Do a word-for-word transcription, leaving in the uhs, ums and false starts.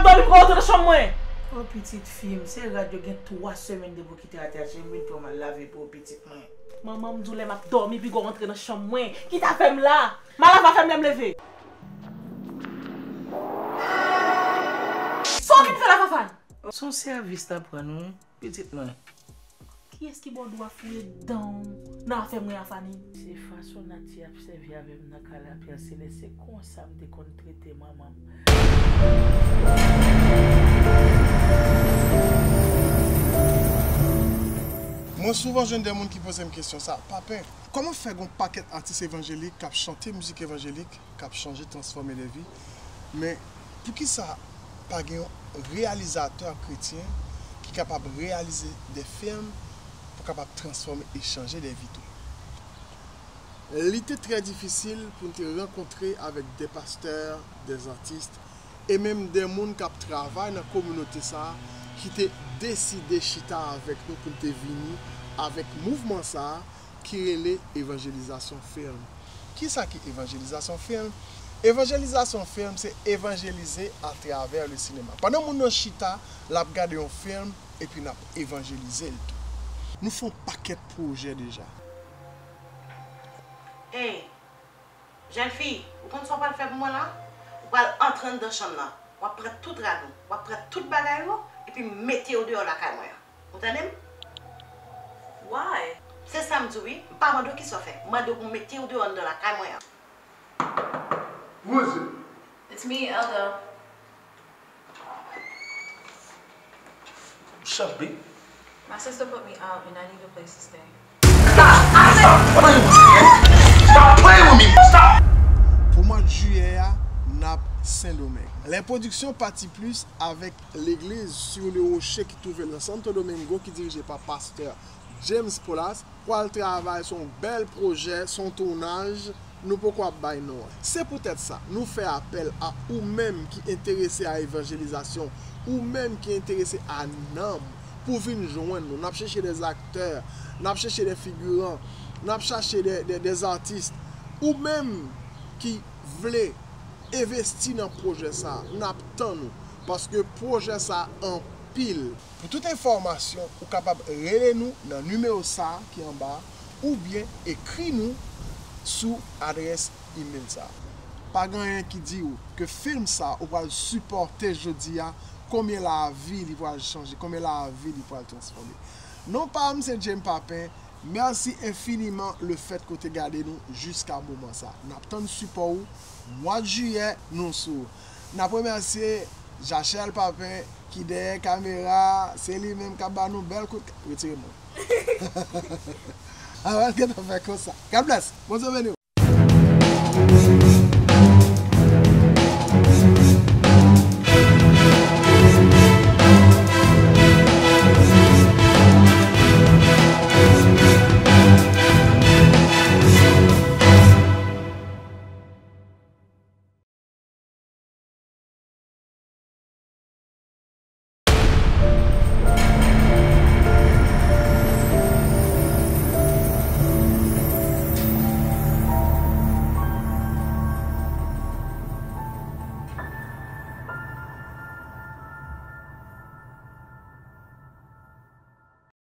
Dòmi pou w antre nan chanm mwen. O pitit fi m, se rad yo gen twa semèn depi w kite atè a, cheri, m vin pran m al lave pou w pitit mwen. Manman m di w lè m ap dòmi, piga w antre nan chanm mwen. Kite afè m la. M a lave afè m lè m leve. Sa w vin fè la, Fafane? Se yon sèvis l ap rann ou, wi, pitit mwen. Kiyès ki ba w dwa fouye dan w nan afè mwen, Afani? Se fason Nati ap sèvi avè m nan kay la, Pyè, se lè se konsa m te konn trete manman m. Mwen souvan jwenn de moun ki poze m kesyon sa, Papen, kòman fè gon pakèt atis evanjelik k ap chante mizik evanjelik, k ap chanje, transfòme de vi, men poukisa pa gen yon reyalizatè kretyen ki kapab reyalize de fim pou kapab transfòme e chanje de vi tou? Li te trè difisil pou n te rankontre avèk de pastè, de atis, e menm de moun k ap travay nan kominote sa a ki te deside chita avèk nou pou n te vini avèk mouvman sa a ki rele evanjelizasyon fim. Kisa ki evanjelizasyon fim? Evanjelizasyon fim se evanjelize atravè le sinema. Pandan moun nan chita, l ap gade yon fim, epi n ap evanjelize l tou. Nou fè yon pakèt pwojè deja. Ey, jèn fi, ou konn sa w pral fè pou mwen la? Ou pral antre anndan chanm nan. W ap pran tout rad ou, w ap pran tout bagay ou, epi mete yo deyò lakay mwen an. Ou tande m? Why? Se sa m di w wi. M pa mande w kisa w fè. M mande w pou w mete yo deyò anndan lakay mwen an. Who is it? It's me, Elda. Shanti. My sister put me out and I need a place to stay. Stop! Stop playing with me! Stop playing with me! Stop! Pou mwa jiyè a, n ap Sendomeng. Les Productions Parti Plus avèk Legliz sur le Rocher ki twouve l nan Santo Domingo, ki dirije pa pastè James Polas, pral travay sou yon bèl pwojè, sou yon tounaj, nou poko ap bay non an. Se poutèt sa, nou fè apèl a ou menm ki enterese a evanjelizasyon, ou menm ki enterese a nanm, pou vin jwenn nou. N ap chèche de aktè, n ap chèche de figiran, n ap chache de, de, de atis. Ou menm ki vle envesti nan pwojè sa, n ap tann ou, paske pwojè sa anpil. Pou tout enfòmasyon, ou kapab rele nou nan nimewo sa a ki anba a, oubyen ekri nou sou adrès imèl sa a. Pa gen anyen ki di w ke fim sa ou pral sipòte jodi a, konbyen lavi li pral chanje, konbyen lavi li pral transfòme. Non pa m se James Papin. Mèsi enfiniman lefèt ke w te gade nou jiska moman sa. N ap tann sipò ou. Mwa jiyè, nou sou. N ap remèsye Jachèl Papin ki dèyè kamera a, se li menm k ap ba nou bèl kout, retire men w. Ann al gentan fè konsa. God bless. Bondye beni w.